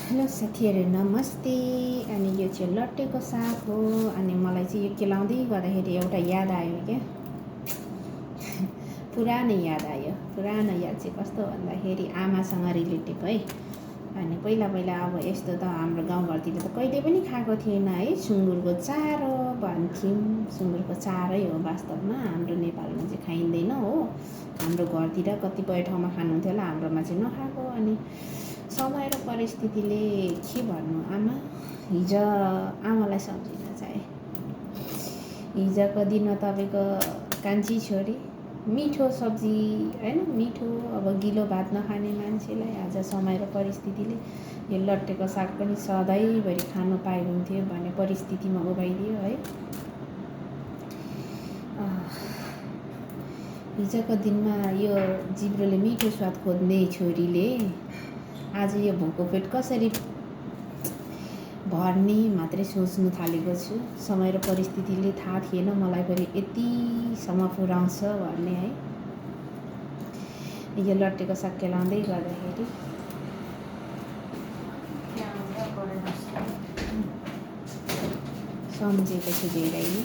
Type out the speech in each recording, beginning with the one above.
Hello साथीहरू नमस्ते। अनि यो चाहिँ लट्टेको साग हो। अनि मलाई चाहिँ यो केलाउँदै गर्दाखेरि एउटा याद आयो क्या। पुरानो याद आयो। पुरानो याद चाहिँ कस्तो भन्दाखेरि आमासँग रिलेटिभ है। अनि पहिला पहिला अब यस्तो त हाम्रो गाउँघरतिर त कहिले पनि खाएको थिएन है। सुँगुरको चारो भन्थ्यौँ। सुँगुरको चारै हो वास्तवमा, हाम्रो नेपालमा चाहिँ खाइँदैन हो। हाम्रो घरतिर कतिपय ठाउँमा खानुहुन्थ्यो होला, हाम्रोमा चाहिँ नखाएको। अनि समय र परिस्थितिले के भन्नु, आमा हिजो आमालाई सम्झिन चाहे। हिजोको दिनमा तपाईँको कान्छी छोरी, मिठो सब्जी होइन, मिठो अब गिलो भात नखाने मान्छेलाई आज समय र परिस्थितिले यो लट्टेको साग पनि सधैँभरि खानु पाए हुन्थ्यो भन्ने परिस्थितिमा उभाइदियो है। हिजोको दिनमा यो जिब्रोले मिठो स्वाद खोज्ने छोरीले आज यो भोको पेट कसरी भर्ने मात्रै सोच्नु थालेको छु। समय र परिस्थितिले थाहा थिएन मलाई पनि यतिसम्म पुर्याउँछ भन्ने है। यो लट्टेको साग केलाउँदै गर्दाखेरि सम्झेको छु धेरै नै।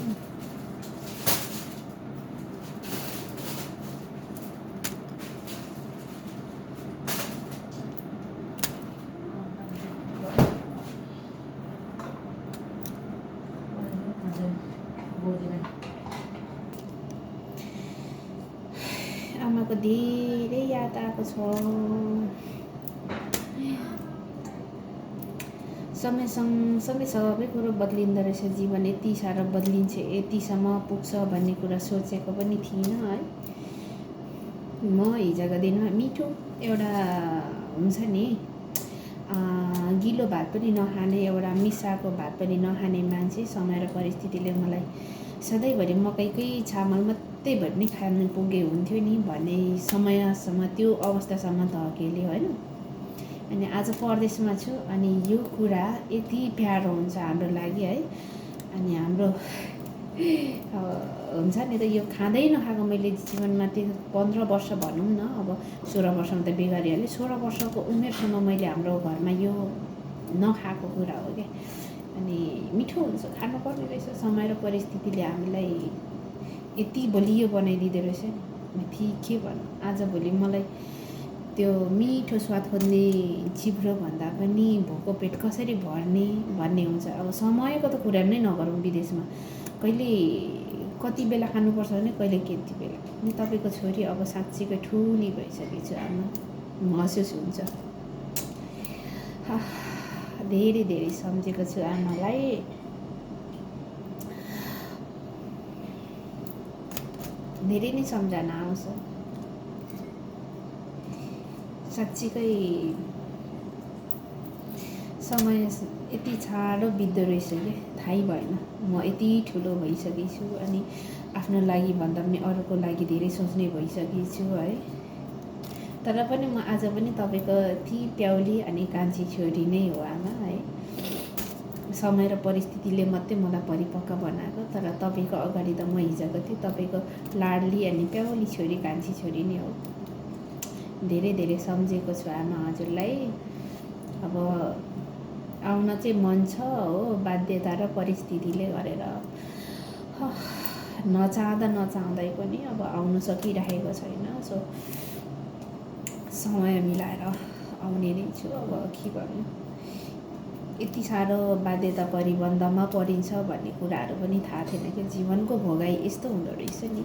आमाको धेरै याद आएको छ। समय सँगसँगै सबै कुरो बदलिँदो रहेछ। जीवन यति साह्रो बदलिन्छ, यतिसम्म पुग्छ भन्ने कुरा सोचेको पनि थिइनँ है। म हिजोको दिनमा मिठो एउटा हुन्छ नि, गिलो भात पनि नखाने, एउटा मिसाएको भात पनि नखाने मान्छे। समय र परिस्थितिले मलाई सधैँभरि मकैकै चामल मात्रै भए पनि खानु पुगे हुन्थ्यो नि भन्ने समयसम्म, त्यो अवस्थासम्म धकेल्यो होइन। अनि आज परदेशमा छु अनि यो कुरा यति प्यारो हुन्छ हाम्रो लागि है। अनि हाम्रो हुन्छ नि त, यो खाँदै नखाएको मैले जीवनमा त्यो 15 वर्ष भनौँ न, अब 16 वर्षमा त बिगारिहालेँ। 16 वर्षको उमेरसम्म मैले हाम्रो घरमा यो नखाएको कुरा हो क्या। अनि मिठो हुन्छ, खानुपर्ने रहेछ। समय र परिस्थितिले हामीलाई यति बलियो बनाइदिँदो रहेछ नि, के भन्नु। आजभोलि मलाई त्यो मिठो स्वाद खोज्ने जिब्रो भन्दा पनि भोको पेट कसरी भर्ने भन्ने हुन्छ। अब समयको त कुरा नै नगरौँ, विदेशमा कहिले कति बेला खानुपर्छ भने कहिले कति बेला। अनि तपाईँको छोरी अब साँच्चीकै ठुली भइसकेको छु आमा, महसुस हुन्छ। धेरै धेरै सम्झेको छु आमालाई। धेरै नै सम्झना आउँछ। साँच्चीकै समय यति छाडो बित्दो रहेछ क्या, थाहै भएन। म यति ठुलो भइसकेको छु अनि आफ्नो लागि भन्दा पनि अरूको लागि धेरै सोच्ने भइसकेको छु है। तर पनि म आज पनि तपाईँको ती प्याउली अनि कान्छी छोरी नै हो आमा है। समय र परिस्थितिले मात्रै मलाई परिपक्व बनाएको, तर तपाईँको अगाडि त म हिजोको थिएँ तपाईँको लाडली अनि प्याउली छोरी, कान्छी छोरी नै हो। धेरै धेरै सम्झेको छु आमा हजुरलाई। अब आउन चाहिँ मन छ हो, बाध्यता र परिस्थितिले गरेर नचाहँदै पनि अब आउनु सकिरहेको छैन। सो समय मिलाएर आउने नै छु। अब के गर्नु, यति साह्रो बाध्यता परिबन्धमा परिन्छ भन्ने कुराहरू पनि थाहा थिएन कि जीवनको भोगाइ यस्तो हुँदो रहेछ नि।